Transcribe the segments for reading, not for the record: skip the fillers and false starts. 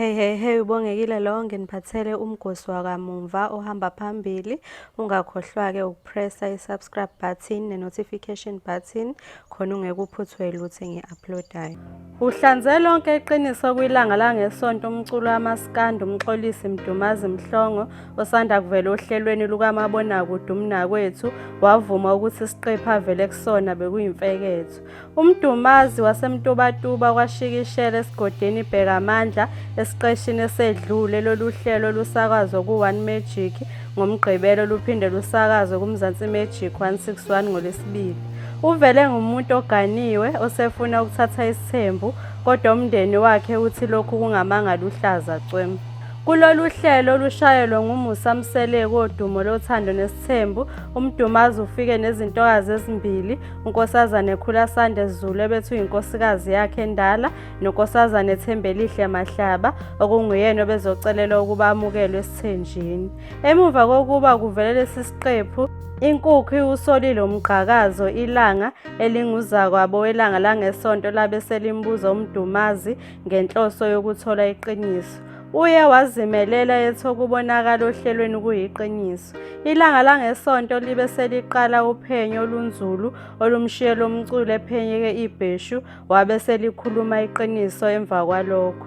Hey hey hey, uBongekile lo, nginiphathele umgosi wakamumva ohamba phambili. Ungakhohlwa-ke ukupressa i-subscribe button ne-notification button khona ungeke uphuthwe lutho engi-uploadayo. Uhlanze lonke iqiniso kwiLANGA Langesonto umculi wamaskandi uMxolisi Mdumazi Mhlongo osanda kuvela ohlelweni lukamabonakude uMnakwethu wavuma ukuthi isiqephu avele kusona bekuyimfeketho. UMdumazi waseMtubatuba kwaShikishela esigodini iBhekamandla esiqeshini esedlule lolu hlelo lusakazwa ku-One Magic ngoMgqibelo luphinde lusakazwe kuMzansi Magic 161 ngoLwesibili. Uvele ngumuntu oganiwe osefuna ukuthatha isithembu kodwa umndeni wakhe uthi lokhu kungamanga luhlaza cwem. Kulolu hlelo olushayelwe nguMusa Mseleku wodumo loThando Nesithembu, uMdumazi ufike nezintokazi ezimbili, uNkosazane Khulasande Zulu ebethi uyinkosikazi yakhe endala noNkosazane Thembelihle Mahlaba okunguyena obezocelelwa ukuba amukelwe esithenjini. Emuva kokuba kuvele lesi siqephu, inkukhu iwusolile umgqakazo ilanga elinguzakwabo weLANGA Langesonto labe selimbuza uMdumazi ngenhloso yokuthola iqiniso. Uye wazimelela ethi okubonakala ohlelweni kuyiqiniso. Ilanga Langesonto libe seliqala uphenyo olunzulu olumshiye lo mculi ephenyeke ibheshu wabe selikhuluma iqiniso emva kwalokho.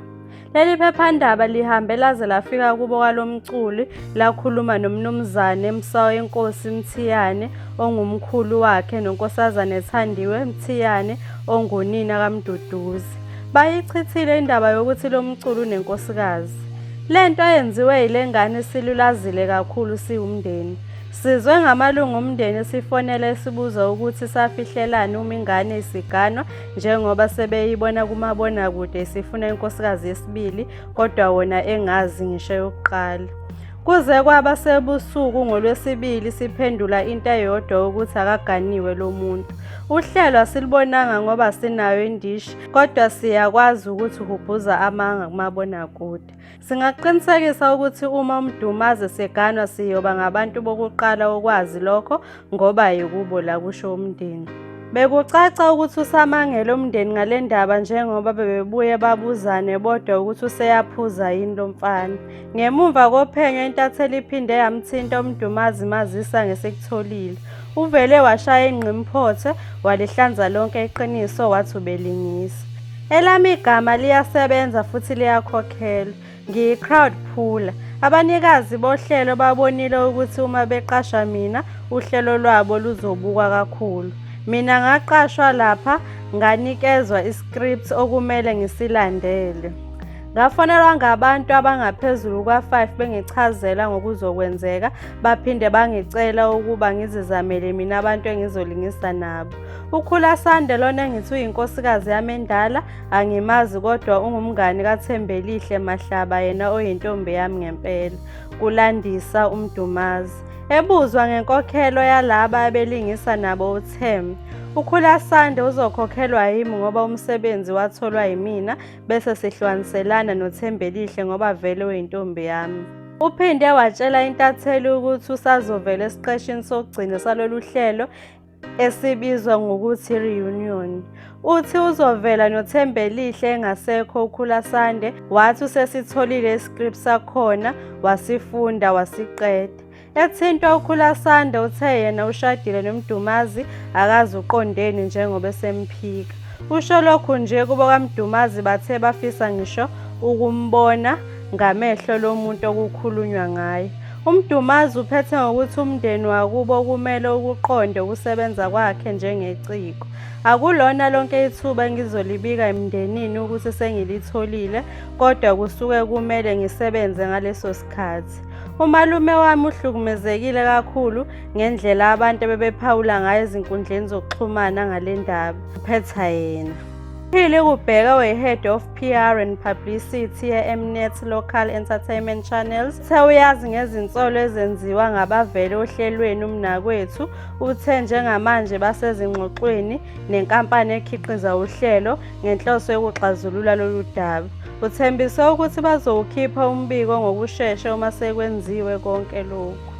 Leli phephandaba lihambe laze lafika kubo kwalo mculi lakhuluma noMnumzane Msawenkosi Mthiyane ongumkhulu wakhe noNkosazane Thandiwe Mthiyane ongunina kaMduduzi. Bayichithile indaba yokuthi lo mculi unenkosikazi. Le nto eyenziwe yile ngane silulazile kakhulu siwumndeni. Sizwe ngamalungu omndeni sifonela esibuza ukuthi safihlelani uma ingane isiganwa njengoba sebeyibona kumabonakude isifuna inkosikazi yesibili kodwa wona engazi ngisho eyokuqala. Kuze kwaba sebusuku ngoLwesibili siphendula into eyodwa ukuthi akaganiwe lo muntu. Uhlelo asilubonanga ngoba sinayo indishi kodwa siyakwazi ukuthi uhubhuza amanga kumabonakude. Singaqinisekisa ukuthi uma uMdumazi seganwa siyoba ngabantu bokuqala ukwazi lokho ngoba yikubo la kusho umndeni. Bekucaca ukuthi usamangele umndeni ngale ndaba njengoba bebebuye babuzane bodwa ukuthi useyaphuza yini lo mfana. Ngemuva kophenyo intatheli iphinde yamthinta uMdumazi mazisa ngesikutholile. Uvele washaya ingqimphothe walihlanza lonke iqiniso wathi ubelingisa. Elami igama liyasebenza futhi liyakhokhelwa. Ngiyi-crowd puller. Abanikazi bohlelo babonile ukuthi uma beqasha mina uhlelo lwabo luzobukwa kakhulu. Mina ngaqashwa lapha nganikezwa i-script okumele ngisilandele. Ngafonelwa ngabantu abangaphezulu kwa-5 bengichazela ngokuzokwenzeka baphinde bangicela ukuba ngizizamele mina abantu engizolingisa nabo. UKhulasande lona engithi uyinkosikazi yami endala angimazi kodwa ungumngani kaThembelihle Mahlaba yena oyintombi yami ngempela, kulandisa uMdumazi. Ebuzwa ngenkokhelo yalaba abelingisa nabo uthe, uKhulasande uzokhokhelwa yimi ngoba umsebenzi watholwa yimina bese sihlwaniselana noThembelihle ngoba vele uyintombi yami. Uphinde watshela intatheli ukuthi usazovela esiqeshini sokugcina salolu hlelo esibizwa ngokuthi Reunion. Uthi uzovela noThembelihle engasekho uKhulasande wathi usesitholile iscript sakhona wasifunda wasiqeda. Ethintwa uKhulasande uthe yena ushadile noMdumazi akazi uqondeni njengoba esemphika. Usho lokhu nje kubo kaMdumazi bathe bafisa ngisho ukumbona ngamehlo lo muntu okukhulunywa ngaye. UMdumazi uphethe ngokuthi umndeni wakubo kumele ukuqonde ukusebenza kwakhe njengeciko. Akulona lonke ithuba engizolibika emndenini ukuthi sengilitholile kodwa kusuke kumele ngisebenze ngaleso sikhathi. Umalume wami uhlukumezekile kakhulu ngendlela abantu abebephawula ngayo ezinkundleni zokuxhumana ngale ndaba, kuphetha yena. Phili Kubheka oyi-Head of PR and Publicity ye-M-Net Local Entertainment Channels uthe uyazi ngezinsolo ezenziwa ngabavele ohlelweni uMnakwethu. Uthe njengamanje basezingxoxweni nenkampani ekhiqiza uhlelo ngenhloso yokuxazulula lolu daba. Uthembise ukuthi bazowukhipha umbiko ngokushesha uma sekwenziwe konke lokhu.